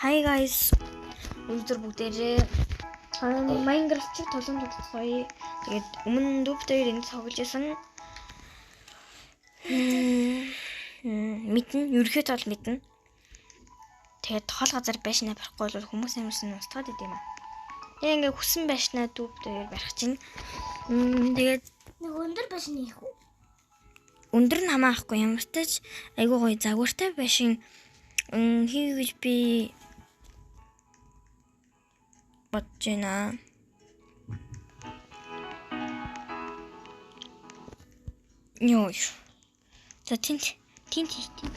Hi guys. Өнөөдөр бүгдээрээ Minecraft чиг тоглоом тоглоцгоё. Тэгээд өмнө дүүбтэйгээр энд тоглож исэн. Мэднэ, ерөнхийдөө бол мэднэ. Тэгээд тоол газар байшнаа барихгүй бол хүмүүс амарсан устгаад идэм юм аа. Тэгээ ингээ хүссэн байшнаа дүүбтэйгээр барих чинь. Тэгээд нэг өндөр байшин хийх үү? Өндөр нь хамаахгүй, ямар ч тач айгуу гоё загвартай байшин хийе гэж би бодож байна. Йоо. За тэнт тэнт тэнт.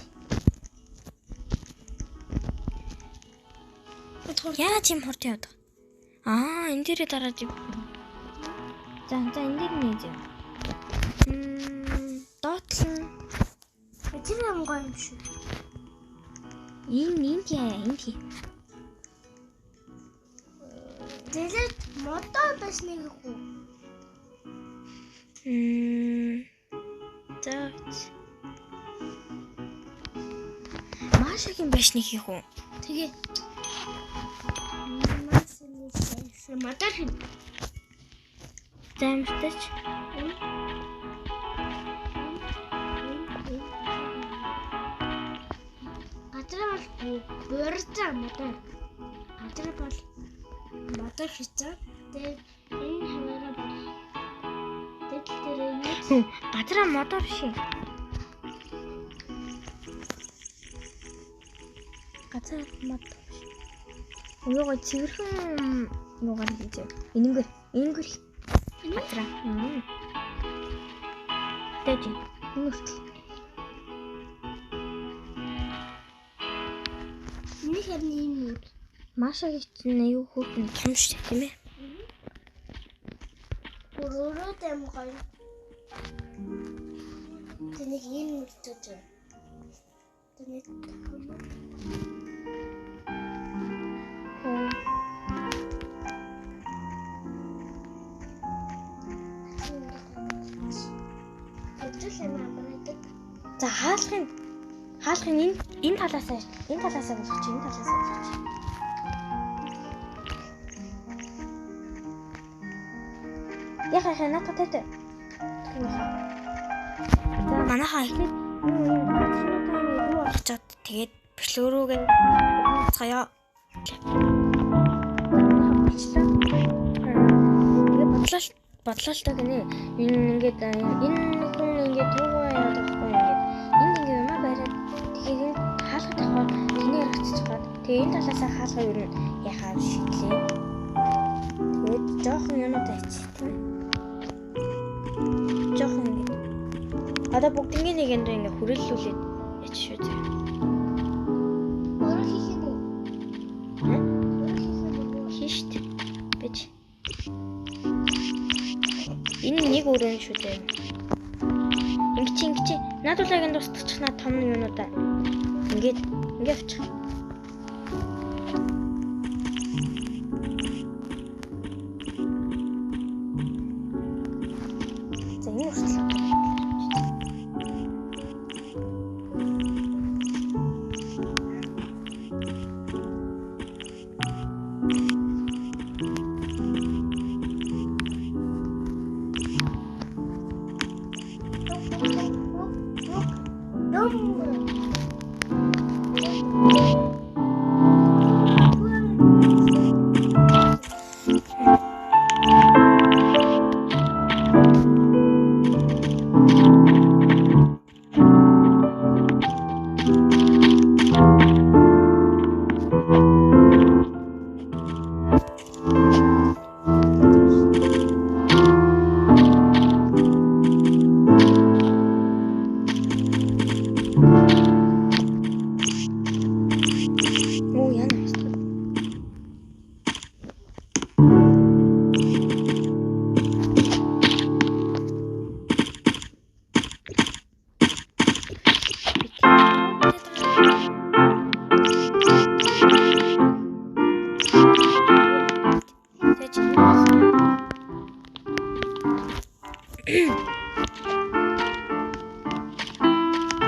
Яа тийм хурд явдаг. Аа, энэ дээрээ дараад ив. За за энэ дээр нэ зэ. Доотлон тэр юм гоё юм шүү. Энэ энэ тий энэ тий. Зэлээд модоо байшныг хийх үү? За. Машагийн байшныг хийх үү? Тэгээ. Модоо хий. За амтаж. Газар бол буурцаа модоо. Газар бол модоо хийцээ. Тэгээд энэ хаваараа бол тэгэл дээр юу? Газараа модоо биш ээ. Газар модоо биш. Юугаа цэвэрхэн юугаар хийжээ. Энэнгээр, энэнгээр. Газараа. Тэжи. Энэ хүртэл. Энэ харин ийм үү? Машагийн чинь аюу хөөрхөн том шүү дээ, тийм ээ? Өрөөрөө дэм гоё. Тэнийг ийм нүдтэй. Тэнийг За хаалгын энэ талаасаа энэ талаасаа болгоч, энэ талаасаа болгоч. Яхаа надад тавьтай. За манайхаа эхлээд юу юм газруудаа ингэ юу болгочоод тэгээд бичлэг рүүгээ буцгаая. Бичлэг. Тэгээд бодлолтой гинэ. Энэ ингээд энэ хүн ингээд юугаа яадаг байхгүй ингээд энд ингээд юмаа бариад тэгэхээр энэ хаалга тавихаар тэний яригдчихад тэгээд энэ талаасаа хаалга ер нь яхаа шийдлээ. Тэгээд жоохон юмудаа иччих тийм ээ. Жоохон ингээд одоо бүгднгийн нэг энд ингээд хүрээллүүлээд яач шүү зэ. Өөрөө хийх юм уу? Өөрөө хийх юм уу? Хийн штт. Бич. Энэ нэг өрөө шүү дээ. Ингээд чи ингээд чи наадуулаг энд устгачих наа том юмнуудаа. Ингээд ингээд авчих. За энэ хүртэл.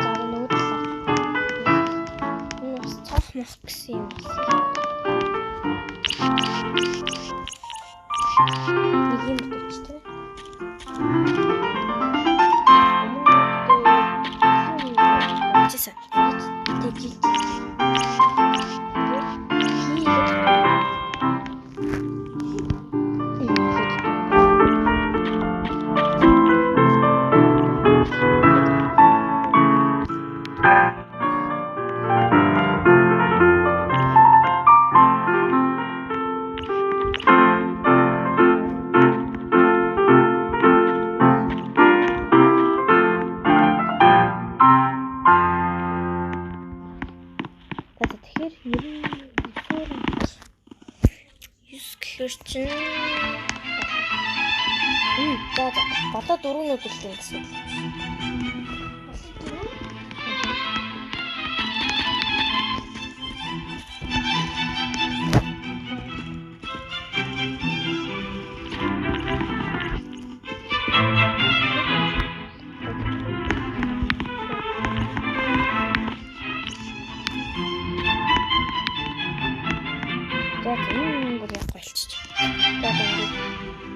За нөгөө талаа. Энэ бас цонх мох гэсэн юм. Нэг юм бүтээч тэ. Тэгэхээр 99-оор 9 гэхэр чинь за болоо 4 нүдэлтэй гэсэн үг.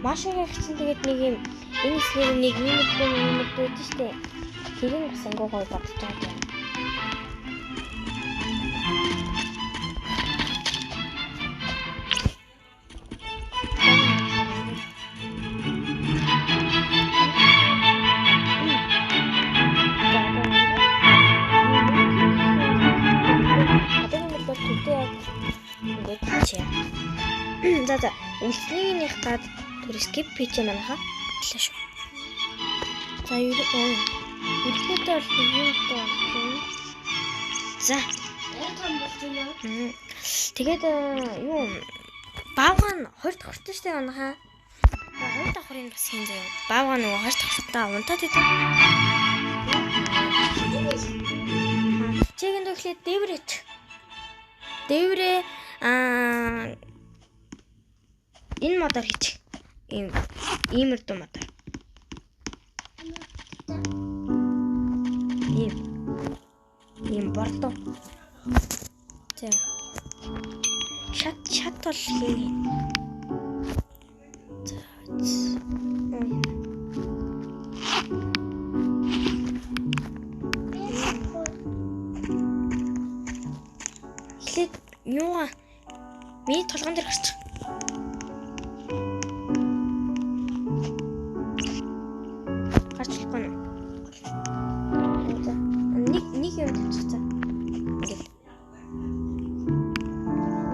Машин хийсэн тэгээд нэг юм энэ хэсгээр нэг юм юм дүүж штэ. Тэр нь бас ангуу гоё бодож байгаа юм. За за үлснийг гад түр skip хийч манайха. Лээ шүү. За ерөнхийдөө бол юм доо. За. Тэгээд юу баавга нь 2 давхартай штэ манайха. 2 давхрыг бас хийн заяа. Баавга нөгөө 2 давхартаа унтаад идэв. Чигэнд өглөө дээврээ. Дээврээ энэ модоор хийчих. Ийм иймэрдүү модоор. Ийм бордоо. За. Шат бол хий. За. Эхлээд юугаа миний толгон дээр гарчих. Гарч болохгүй нь. За. Нэг юм тавьчих за. Ингээд.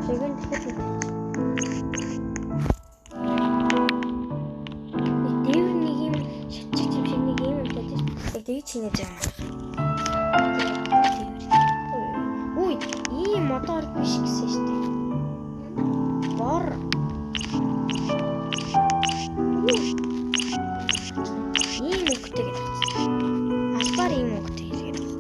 Легэн дахиад нэг тавьчих. Нэг дээвэр нэг юм шатчих юм шиг нэг юм тавьчих. Яг тэгж хийнэ заа. Үй, ийм модоор биш гэсэн шүү дээ. Бор. Ийм үгтэй гэдэг байна. Албаар ийм үгтэй хэлгээд байна.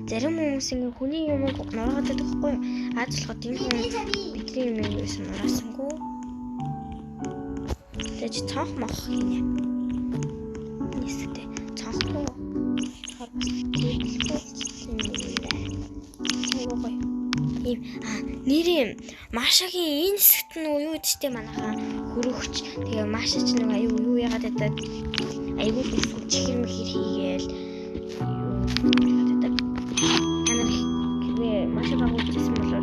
Зарим хүмүүс ингэ хүний юмыг нураагаад байдаг хгүй юу? Аз болоход энэ хүн бидний юмыг юусэн нураасангүй. Тэгэж цонх мох хийнэ. Нийсгтэй цонхтой. Бас юм байна. Гоё. Ийм нэрээ Машагийн энэ хэсэгт нөгөө юу гэдэгтэй манайхаа хөрөгч. Тэгээ Маша ч нөгөө аюу юу яагаад байдаг аюу дүрсгэл чихэр мэхэр хийгээл юу яагаад байдаг. Та нар хэрвээ Маша баг үзсэн бол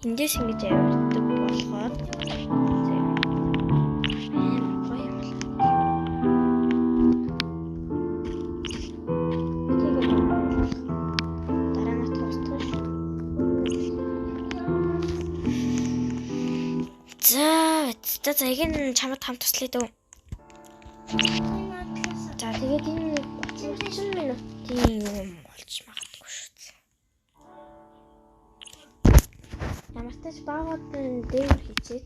эндээс ингэж авирдаг болоход амар гоё юм байна. Дараа нь туслах шүү. За, за яг нь чамд хамт туслая дөө. За, тэгээд энэ 30 минутын юм болж магадгүй шүү. Ямартай ч баагаад нь дээвэр хийчээд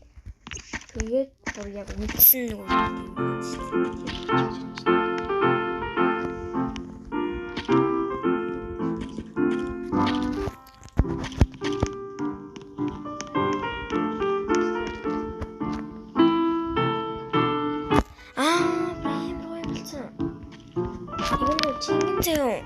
тэгээд бүр яг үндсэн нөгөө дээвэр хийчихсэн. Тэгвэл чингэн заяа.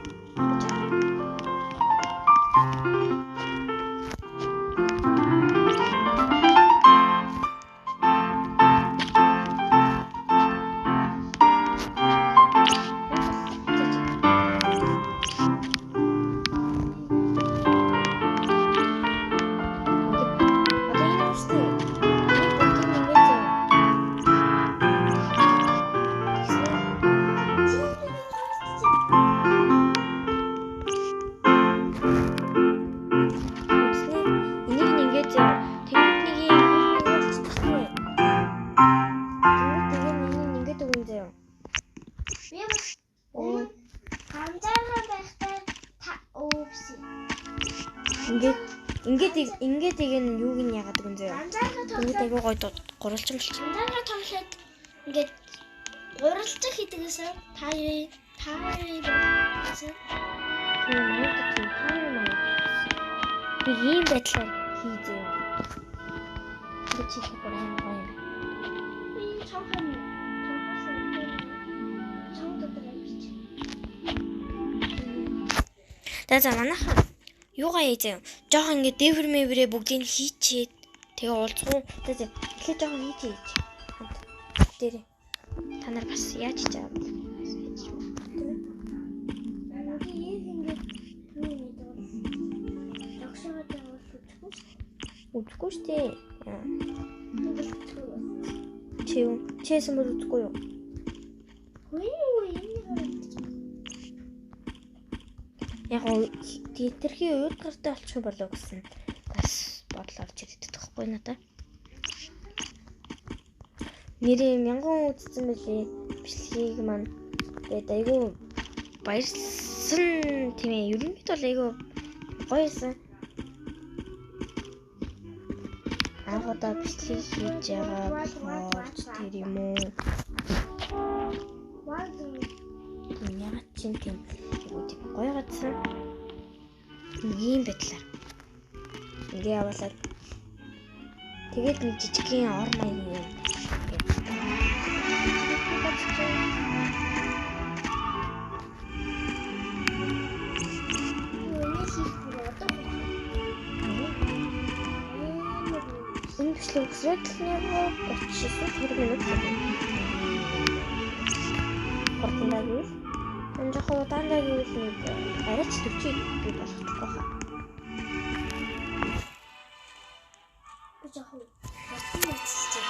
Ингээд igen юуг нь яагаад гэн зөө. Ингээд айгуу гоё гурвалжин болчих. Ганцаараа тоглоход ингээд гурвалжин хийдэг гэсэн. Та юу гэсэн. Тийм манайд тийм та юу манайд. Нэг ийм байдлаар хийзээ. Ингээд чихээ бүр амар гоё юм. Би цонхон цонхоос цон дотор авчих. За манайхан юугаа хийзээ. Жохон ингээд дээвэр мэврээ бүгдийг хийчээд тэгээ уулзах уу. За эхлээд жохон хийчээ хийж. Хамт дээр та нар бас яаж хийж байгаа бэ? Бас хийж тийм ээ. Ингээд юу гэдэг вэ? Догшоод байгаа үзэхгүй шүү. Үзэхгүй шүү дээ. Чи юу? Чээсэн бол үзэхгүй юу? Үгүй энэ харагдчих. Яг тэрхий уйдгартай болчих болоо гэсэн бас бодол орж ирдэг байхгүй надад. Нэрээ мянган үзсэн байлээ. Бичлэгийг маань тэгээд айгүй баярлсан тийм ээ. Ерөнхийдөө бол айгүй гоёсэн. Анх удаа бичлэг хийж байгаа болохоор тэр юм уу? Тийм яагаад чинь тийм айгүй тийм гоё гадсан. Ийм байдлаар ингээ явуулаад тэгээд нэг жижигхэн ор маягийн юм. Энэ бичлэг өсрээд л нэг 39 20 минут л байна. Хурдандаа гэвэл энэ жоохон удаандаа гэвэл нэг арай ч 40 би болгочихгүй хаа. Би жоохон хурдан үзчихээ.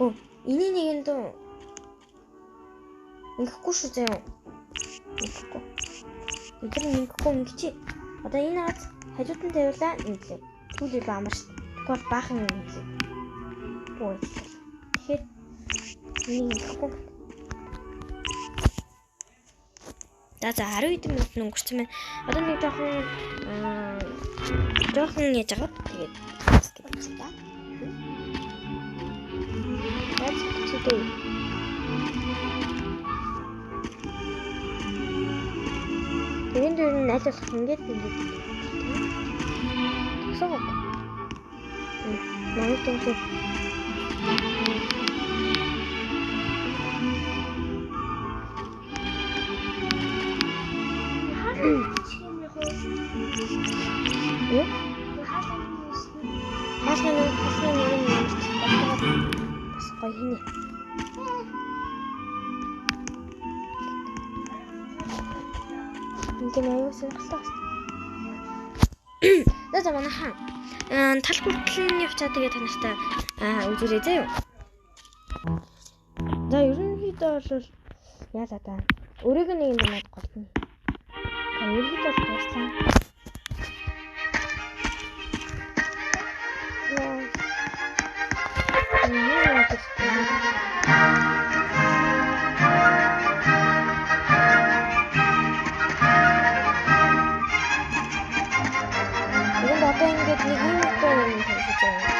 Оо, эний нэгэн дөө ингэхгүй шүү заяа. Ингэхгүй. Эдгээр ингэхгүй ингэчи. Одоо энэ аз хажууд нь тавиулаа инглээ. Түүл илүү амар шүү. Тэгвэл баахан юм инглээ. Ой. Тэгэхээр энийг ингэхгүй. За 10 хэдэн минут өнгөрсөн байна. Одоо нэг жоохон яаж байгаа. Тэгээд скип та. Яаж читэй. Тэгээд ер нь аль болох ингээд ингээд. Тэгсэг. Манай төгсөө. Юу? Хаалганы нэг нь ямар ч бас гоё хийнэ. Ингээд аюу сонирхолтой байна. За манайхан тал хүртэл нь явчаа тэгээ та нартай үзээрэй заяа. За ерөнхийдөө бол яалаа да. Өөрийг нэг юм надад голдно. За ерөнхийдөө бол дуслаа. Энд одоо ингээд нэг юм одоо юм тавьж байгаа.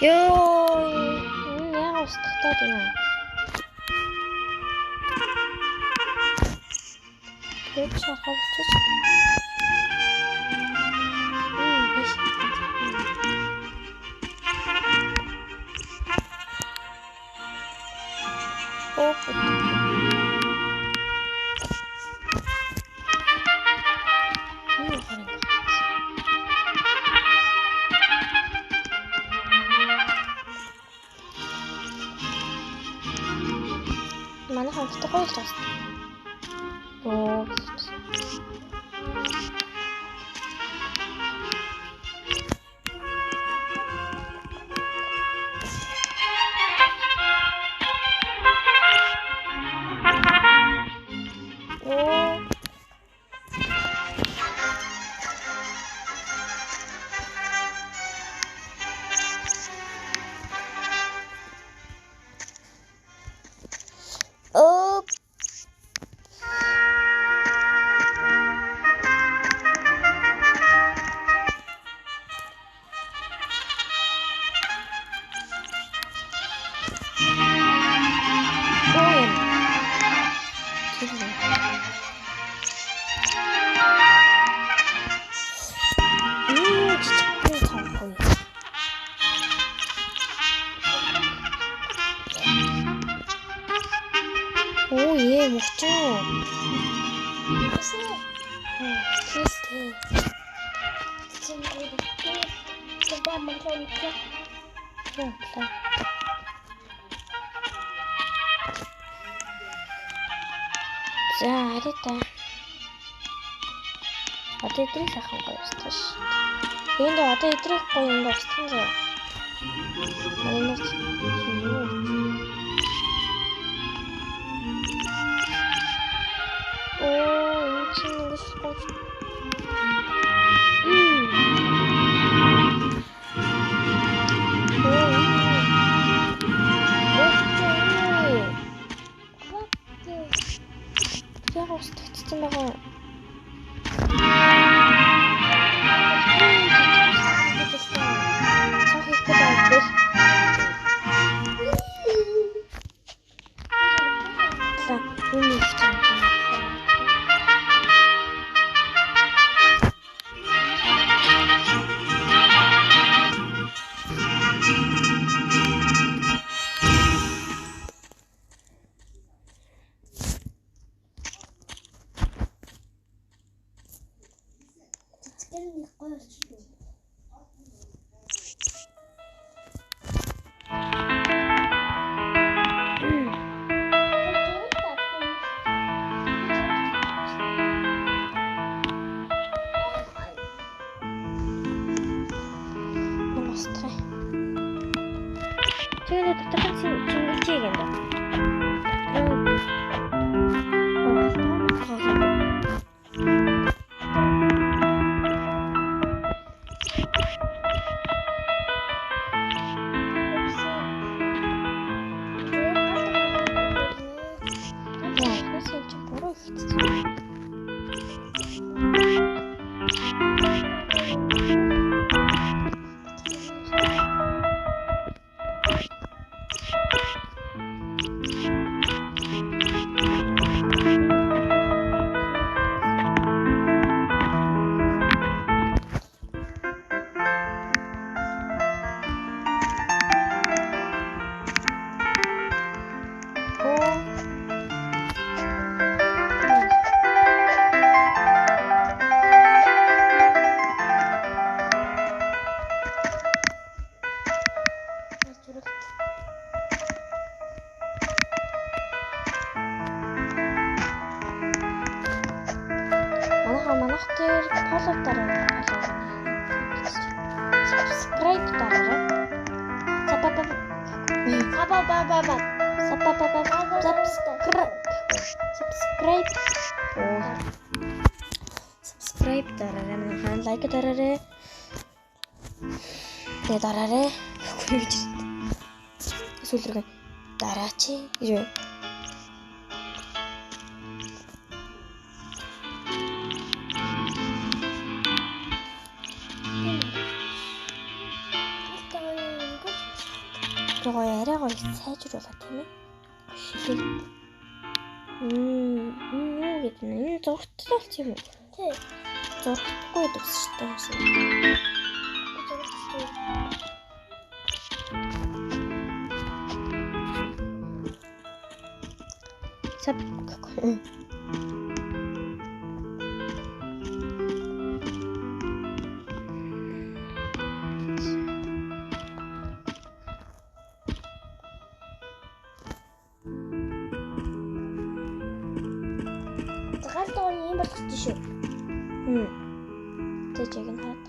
Йоо, энэ яг устгахтаад байна. Тэр шархаа болчих. Биш. Оо. Манай хамттай гоё л байна. Оо. Оо. Оо. Оо ээ мөгчөө. Кристи. За арай та. Одоо эдрийг сайхан гоё устгах ш. Энд одоо эдрийг гоё юм устгах заяа. Манай юу? Оо, энэ чинь ингэж гоё. Яг устгагдсан байгаа. Цонх хийх гэдэг байх. За, үүний их чам. Тэгээд доторх нь чингэлжээ гэнэ. Манайх дээр follow дараарай. Subscribe дараарай. Subscribe. Subscribe дараарай. Манайхан лайк дараарай. Тэгээ дараарай. Гэж. Сүүл рүү дараач гэж. Ингээ гоё арай гоё сайжруулаа тийм ээ. Шилээ. Юу гэдэг нь энэ зурагтай болсон юм уу? Тий. Зураггүй дуусчихсан юм шиг. Зурагтай. Сап. Шүү. Тэжээг нь хараад.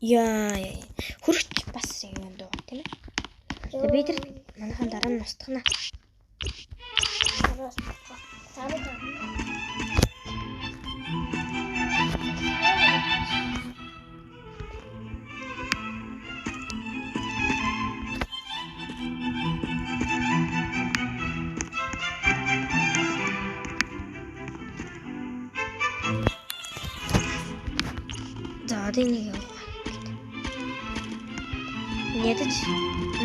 Яа, хөрөгч бас юм дуу тийм ээ. Тэгээ бид нар манайхан дараа нь устгана. За одоо энийг явах. Ядаж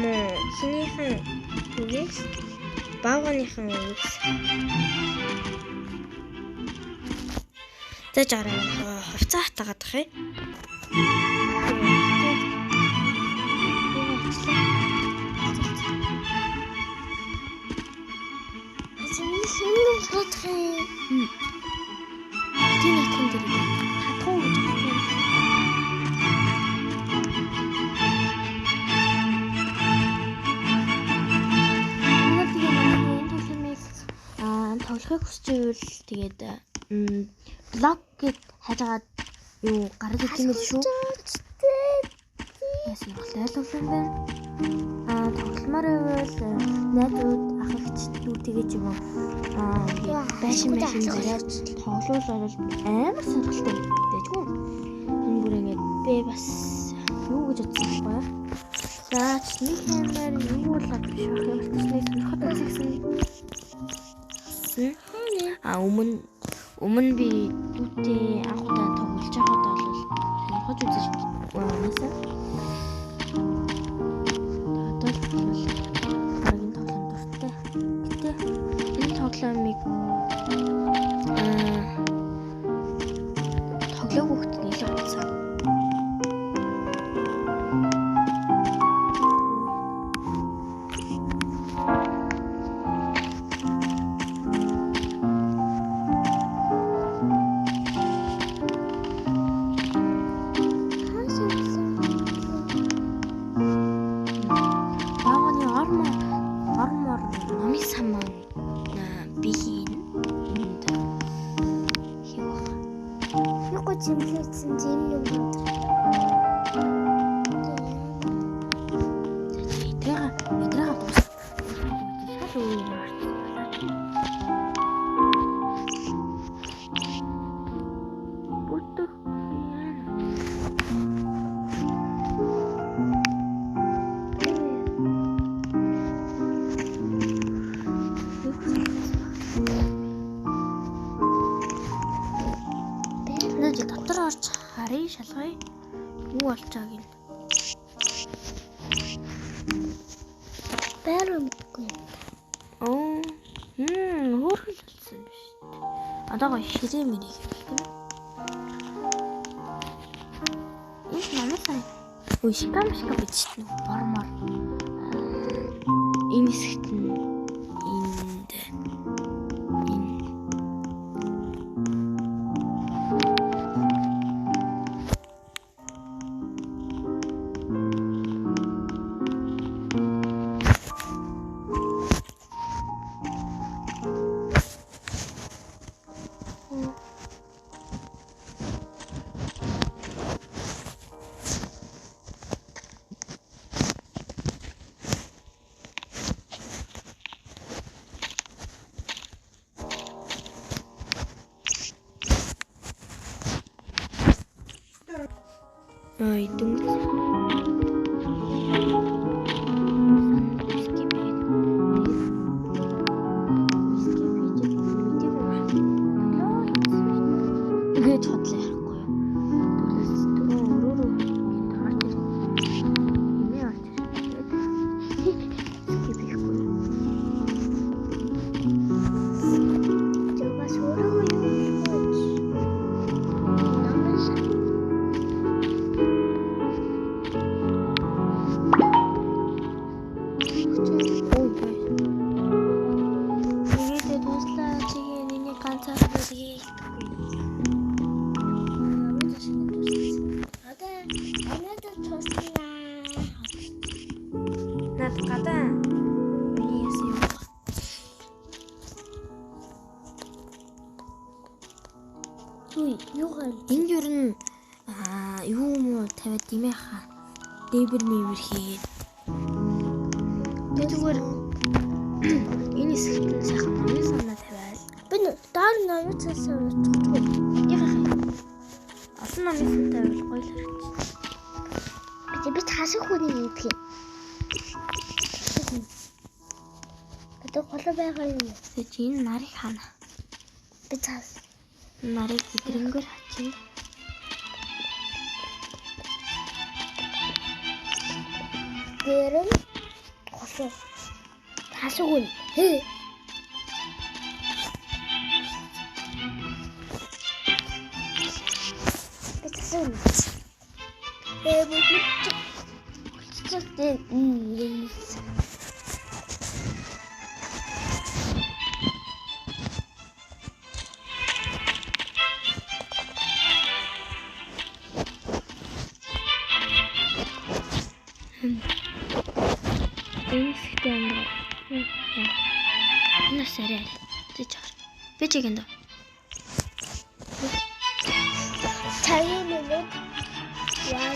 муу хинийхэн үгээс бааганыхан үгээс. За жараа хувцас хатгаад ах юм. Тийм хатхан дээр хатхан гэж байна. Тоглохыг хүсч байвал тэгээд блог гэд хажгаад юу гараад ирэх юм биш үү? Яасан сонирхолтой ойлголоо юм байна. Тогломоор байвал найзууд ах эгчдүүд тэгээ ч юм уу байшин байшин бариад тоглуул бол амар сонирхолтой дэжгүй. Энэ бүр ингээд би бас юу гэж бодсон бэ? За нэг амар юу л биш байх юм бол нэг сонирхолтой гэсэн. Өмнө би дүүтэй анх удаа тоглож байхад бол сонирхож үзэж байгаасаа. Одоо л баг энэ тоглоом дуртай. Гэтэ энэ тоглоомыг тоглоогүй хөлт нэлээд болсон. Дотор орж харъя, шалгая. Юу болж байгааг нь. Байр мэдгүй. Хөөрхөл болсон биш үү? Одоо гоё ширээ мэрийг юм тийм ээ. Энэ манай сая. Үй шикам шикам гэж нэг бормор. Энэ хэсэгт нь энд Тэгээд хотлоо ярихгүй юу. Түлээс түрүү өрөөрөө энд орж ирэх. Эмээ орж ирэх. Юу гал? Энд ер нь юу юм уу тавиад юм яха. Дээвэр мэвэр хийгээд. Би зүгээр энэ хэсэгт нь сайхан номын санаа тавиал. Би доор номын санаа авчихгүй. Яха. Олон номын сан тавиал гоё л харагдчих. Би хасах хүний идэх юм. Одоо голоо байгаа юм. Тэгээ чи энэ нарыг хаана? Би цаас. Нарыг идрэнгээр хачих. Дээр нь голоо. Хасах хүн. Хээ. Би цаас. Би Энэ хэсэгтээ амар гоё. Энэ бас арай аль. Зэж авах. Би чиг энд. Цагийн минут яа.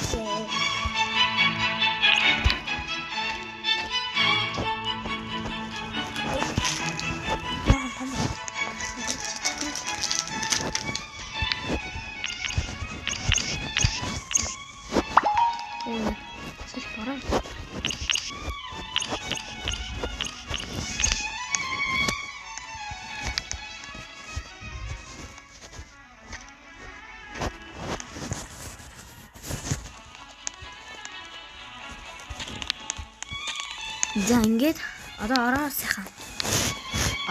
За ингээд одоо ороо сайхан.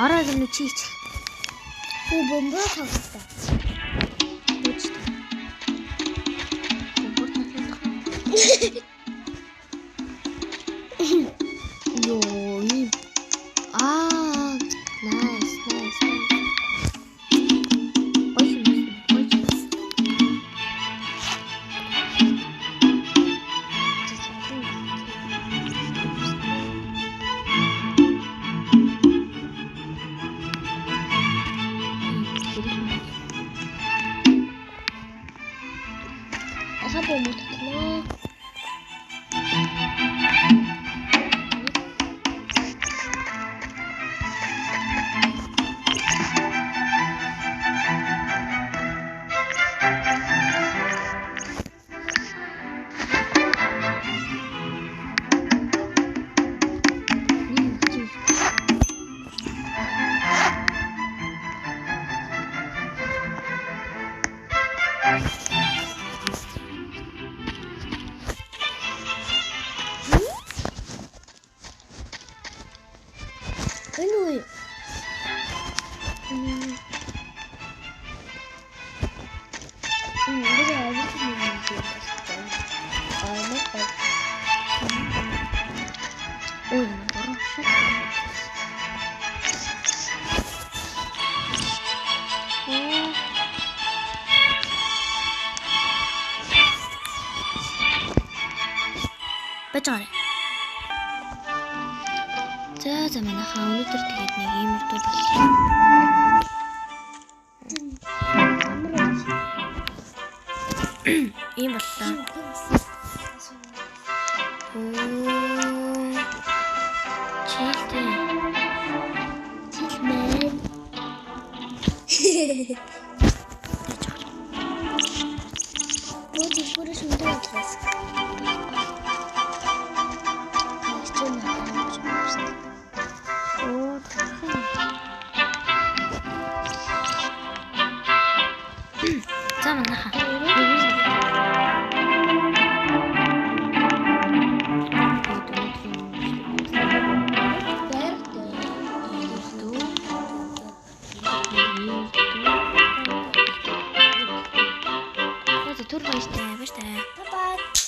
Ороо гэнэ чи ичих. Би бомбо тоглолоо. Үгүй. Бомбо тоглох. Йоо, ийм. Аа, nice, nice. Гоё юм байна. Гоё. Аха бомбо тоглоо. Энэ үе. Ой, бороо шат. Байж байгаа. За за манайхаа өнөөдөр тэгээд нэг иймэрхүү боллоо. Ийм боллоо. Чилтэй. Чилмэн. Бод бүрээс өндөр болохоос. Оо, тахаа. За манайхаа. Түр баяртай, баяртай. Bye bye.